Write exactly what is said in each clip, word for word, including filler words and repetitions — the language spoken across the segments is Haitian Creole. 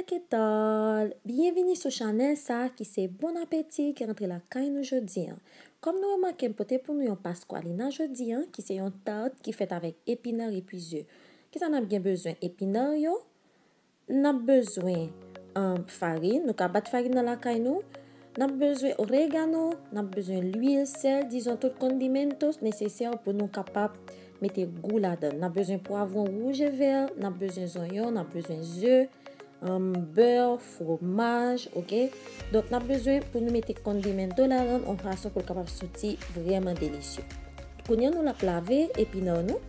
Ketal? Byenvini sou chanèl sa a ki se Bon Apeti ki rantre lakay nou jodi a. Kòm nou remake, m pote pou nou yon paskwalina jodi a, ki se yon tat ki fèt avèk epinè epi ze. Kisa n ap gen bezwen? Epinè yo, n ap bezwen, um, farin, nou ka bat farin nan lakay nou. N ap bezwen oregano, n ap bezwen lwil, sèl, dizon tout condimentos nesesè pou nou kapab mete gou ladan. N ap bezwen pwavwon wouj e vè, n ap bezwen zonyon, n ap bezwen ze, um, bè, fwomaj, oke? Donk, n ap bezwen pou nou mete condimento ladan yon fason pou l kapab soti vrèman delisye. Kounye a nou ap lave epinè nou.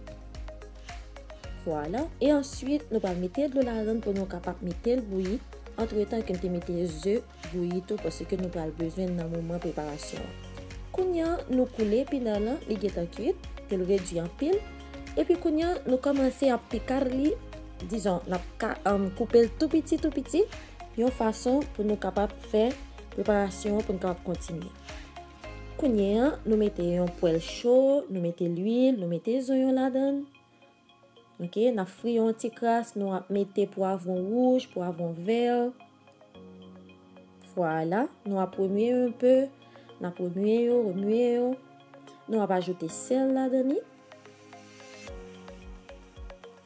Vwala. E answit, nou pral mete dlo ladan pou nou kapab mete l bouyi. Antretan ke n te mete ze bouyi tou, paske nou pral bezwen l nan moman preparasyon an. Kounye a, nou koule epinè lan, li gentan kwit, ke l redui anpil. Epi kounye a, nou kòmanse ap picar li, dizon, n ap ka, um, koupe l tou piti, tou piti, yon fason pou nou kapab fè preparasyon an, pou nou kapab kontinye. Kounye a, nou mete yon pwèl cho, nou mete lwil, nou mete zonyon ladan. Oke, n ap fri yon ti kras, nou ap mete pwavwon wouj, pwavwon vè. Vwala, nou ap remye yon pe, n ap remye yo, remye yo. Nou ap ajoute sèl ladan li.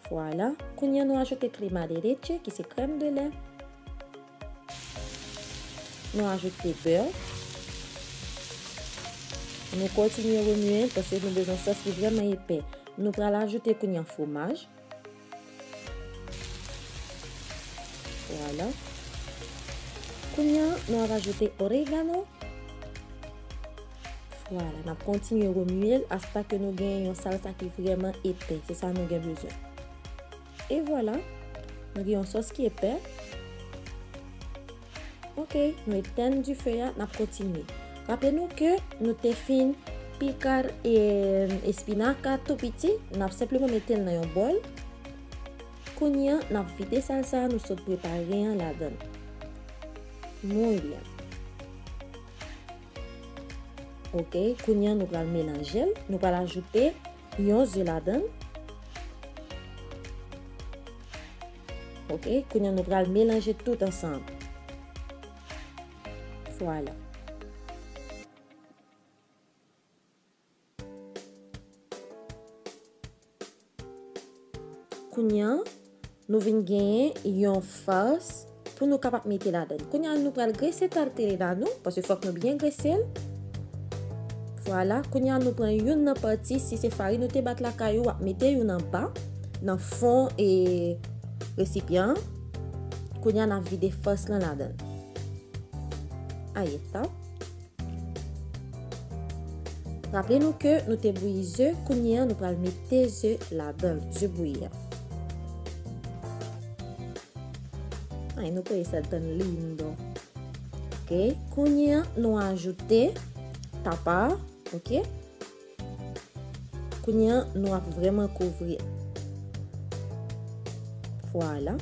Vwala, kounye a nou ajoute crema de leche, ki se krèm de lè. Nou ajoute bè. Nou kontinye remye l paske nou bezwen sòs ki vrèman epè. Nou pral ajoute kounye a fwomaj. Vwala. Kounye a, nou ap ajoute oregano. Vwala, n ap kontinye remye l asta ke nou gen yon salsa ki vrèman epè. Se sa nou gen bezwen. E vwala, nou gen yon sòs ki epè. Oke, nou etèn dife a, n ap kontinye. Raple nou ke nou te fin picar, e, espinaka tou piti, n ap senpleman mete l nan yon bòl. Kounye a, n ap vide salsa a nou sot prepare an ladan l. Muy bien. Oke, kounye a nou pral melanje l, nou pral ajoute yon ze ladan l. Oke, kounye a nou pral melanje tout ansanm. Vwala. Kounye a, nou vin genyen yon fas pou nou kapab mete ladan. Kounye a, nou pral grese tartelina nou, paske fòk nou byen grese l. Vwala, kounye a, nou pran youn nan pati, si se farin ou te bat lakay ou, w ap mete youn anba, nan fon e resipyan an. Kounye a, n ap vide fas lan ladan. Ahí está. Raple nou ke nou te bouyi ze, kounye a nou pral mete ze ladan l, ze bouyi a. Ay, nou kwè sa tan lindo. Oke, kounye a nou ajoute tapa, oke? Kounye a nou ap vrèman kouvri. Vwala.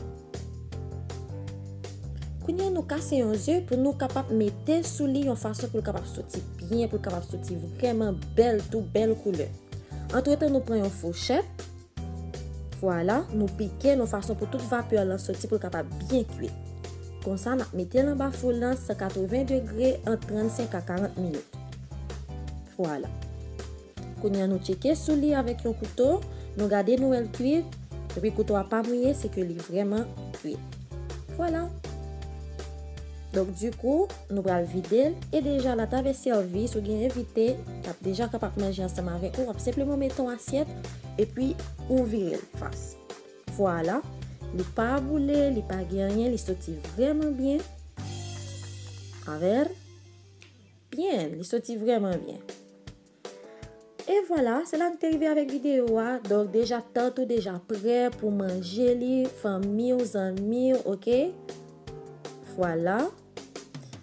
Kounye a nou kase yon ze pou nou kapab mete sou li yon fason pou l kapab soti byen, pou l kapab soti vrèman bèl, tou bèl koulè. Antretan nou pran yon fouchèt, vwala, nou pike l yon fason pou tout vapè lan soti pou l kapab byen kwit. Konsa n ap mete l anba fou lan san katreven degre ant trannsenk a karant minit. Vwala. Kounye a nou tcheke sou li avèk yon kouto, nou gade nou wè l kwit, epi kouto a pa mouye, se ke li vrèman kwit. Vwala. Donk, dikou, nou pral vide l, e deja la, atravè sèvis, ou gen envite, k ap deja kapab manje ansanm avèk ou, w ap senpleman mete yon asyèt, epi ou vire l fas. Vwala, li pa boule, li pa gen anyen, li soti vrèman byen. Avè l. Byen, li soti vrèman byen. E vwala, se la n te rive avèk videyo a. Donk, deja tat ou deja prè pou manje li, fanmi w, zanmi w, oke? Vwala.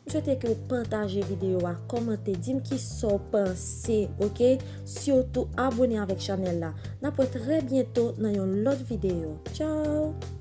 M swete ke w pataje videyo a, kòmante, di m kisa w panse, oke? Sitou abone avèk chanèl la. N ap wè trè byento nan yon lòt videyo. Tchaw!